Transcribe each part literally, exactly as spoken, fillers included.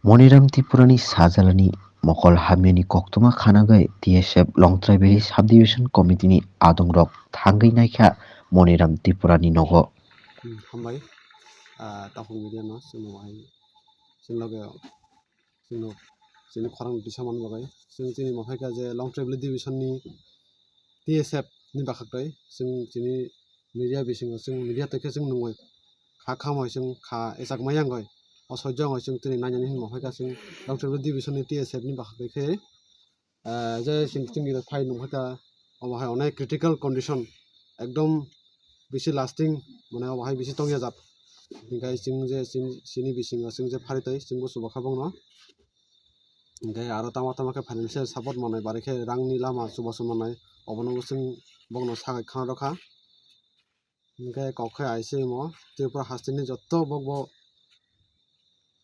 Moniram Tripurani sajalani mokol hamyani koktwma khanagwi T S F Longtrai Valley Subdivision Committeeni adongrok thangwi naikha Moniram Tripurani nogo. Hmm, hambai, ah, Taphuk Media no chwngno hai chwng loge chwngno chini khorang tisa man bagwi chwng chini maphaikha je Longtrai Valley Division ni T S F ni bakhaktwi chwng chini media bisingo chwng media twi khe chwng nungwi kha khamwi chwng kha echak maya wngwi o sojya wngwi chwng tini nainani hinwi maphaikha chwng Longtrai Valley Division ni T S F ni bakhaktwi khe, ah, je chwng chwngni phai nungkha omo hai onek critical condition ekdom bisi lasting mane obo hai bisi tongya jak. Hinkhe chwng je chini, chini bisingo chwng je pharitwi chwngbo chubakha bongno. Hinkhe aro tama tama khe financial support manwi barwi khe rangni lama chubachu manwi obono bo chwng bongno sagai khna rwkha. Hinkhe kok khe aise imo Tripura hasteni jotto bokbo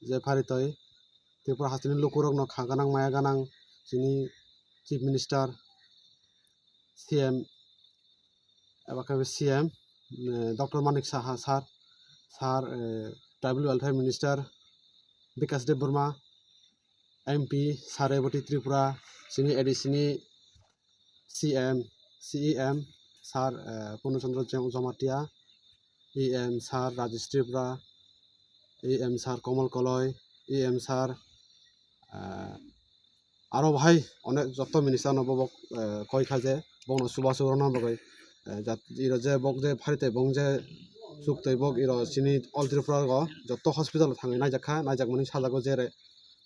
je pharitwi Tripura hasteni lukurokno kha gwnang maya gwnang chini Chief Minister, C M, eba khe C M, eh, Doctor Manik Saha sir, sir, eh, Tribal Welfare Minister Bikash Debbarma, M P Sir Rebati Tripura, chini A D C ni C M, C E M Sir, eh, Purno Chandra Jam-, Jamatia, E M Sir Rajesh Tripura, E M Sir Komal Koloi, E M Sir, eh, aro bahai onek jotto minister no bo, bo, eh, koi kha je bongno chubachu rwna bagwi, eh, jat-, iro je bok je pharitwi bong je chuktwi bok iro chini All Tripura o jotto hospital o thangwi naijak kha, naijakmani sajago jere,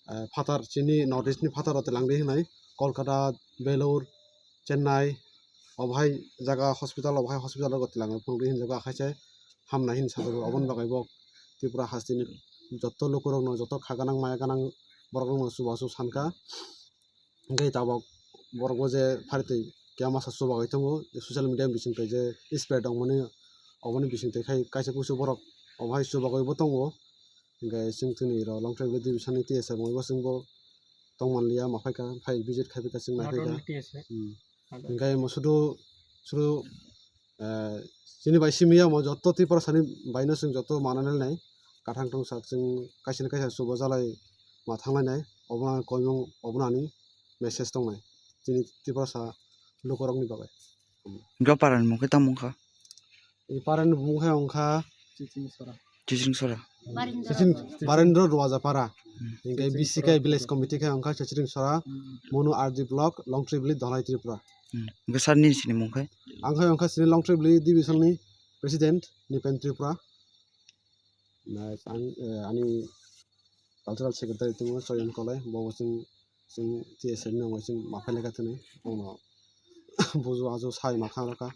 eh, phatar chini North East ni phatar o twlang di hinwi Kolkata, Belur, Chennai, obo hai jaga hospital, obo hai hospital rogo twlangwi phunukdi hinjago, akhaise hamnai hin sajago. Oboni bagwi bo Tripura hasteni jotto lukurokno, jotto kha gwnang maya gwnang borokrokno chubachu sankha. Hinkhe tabok borokbo je pharitwi khe masa chubagwi tongo, social media bisingtwi je spread wngmani, oboni bisingtwi khai kaisa kusu borok obo hai chubagwibo tongo. Hinkhe chwng chwngni iro Longtrai Valley Division ni T S F wngwi bo chwngbo tongmanliya, maphaikha, phai visit khaiphaikha, chwng naiphai kha. Not only T S F. Hmm. Other. Hinkhe mo sudu, sudu, eh, chini bai simi ya mo jotto Tiprasani baino chwng jotto mananai nai. Kathang tongsak chwng kaisa na kaisa chubajalai ma thanglainai. Obono koimung, obono ani message tongnai. Chini Tiprasa lukurokni bagwi. Hinkhe parani mung khe tamo wngkha? E parani bumung khe wngkha Chiching Sora. Chiching, Barendra Ruajapara. Hmm. Hinkhe B C K village committee khe wngkha Chiching Sora, Monu R D block, Longtrai Valley, Dhalai, Tripura. Hmm. Hinkhe sir ni sini mung khe? Ang khe wngkha sini Longtrai Valley division ni president Nipen Tripura. Nice. Ang, eh, ani cultural secretary tongmo Choyon Koloi, bo chwng, chwng T S F ni wngwi chwng maphai lekha thwni, bono bujo ajo sai ma kha rwkha.